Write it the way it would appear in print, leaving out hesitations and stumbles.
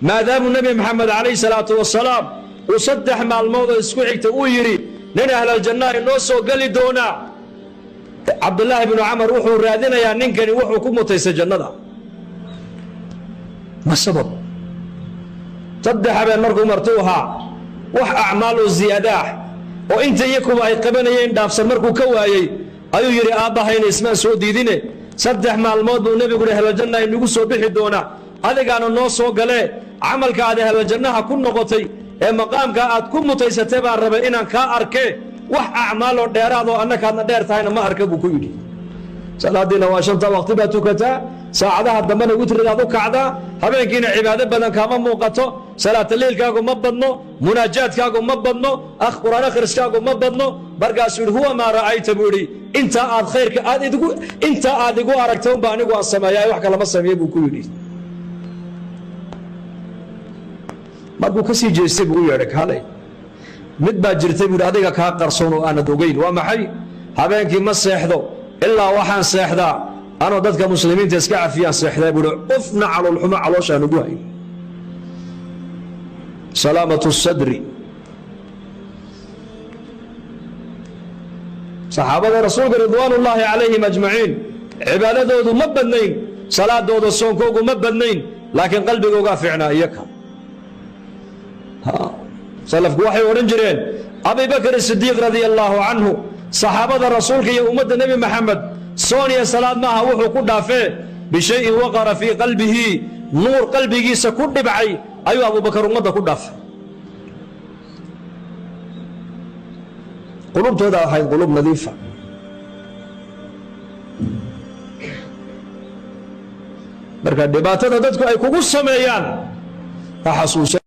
Maadaamuu Nebi Maxamed calayhi salaatu wasalaam uu 3 maalmood oo isku xigta uu yidhi nin ahlaljannaha inoo soo geli doonaa, Cabdullaahi bnu Camar wuxuu raadinayaa ninkani wuxuu ku mutaystay jannada. Ma sabab? 3 habeen markuu martuu ahaa wax acmaal oo ziyaadaah oo inta iyakuba ay qabanayeen dhaafsan markuu ka waayey ayuu yidhi aabbahayna ismaan soo diidine, 3 maalmood buu nebigu yidhi ahlaljanna inagu soo bixi doonaa, adigaana noo soo galee, camalka aad ahlaljannaha ku noqotay ee maqaamka aad ku mutaysatay baan rabay inaan kaa arkee, wax acmaaloo dheeraadoo annakaadna dheer tahayna ma arka buu ku yidhi. Salaadiina waa 5 waqti baad tukataa, saacadaha dambena witridaad u kacdaa, habeenkiina cibaado badan kaama muuqato, salaataliilkaagu ma badno, munaajaadkaagu ma badno, qur'aan akhriskaagu ma badno. Markaasuu yidhi huwa maa ra'ayta buu yidhi, intaa aad khayrka aad igu intaa aad igu aragtay unba anigu aan sameeyaa, wax kalama sameeye buu ku yidhi. Markuu ka sii jeestay buu u yeedhay, kaalay, mid baa jirtay buu yidhi adiga kaa qarsoon oo aanad ogeyn. Waa maxay? Habeenkii ma seexdo ilaa waxaan seexdaa anoo dadka muslimiinta iska cafiyaan seexdaa buu yidhi, qofna caloolxumo calooshaan ugu hayn. Salaamatu sadri. Saxaabada rasuulka ridwaanullaahi calayhim ajmaciin cibaadadoodu ma badnayn, salaadooda soonkoogu ma badnayn, laakiin qalbigoogaa fiicnaa iyaka. Salafku waxay odhan jireen Abi Bakr Sidiiq radia allaahu canhu, saxaabada rasuulka iyo ummadda Nebi Maxamed soon iyo salaad maaha wuxuu ku dhaafee, bishayin waqara fii qalbihi, nuur qalbigiisa ku dhibcay ayuu Abubakar ummadda ku dhaafay. Qulubtooda ahayd qulub nadiifa. Marka dhibaatada dadku ay kugu sameeyaan ha xasuusa.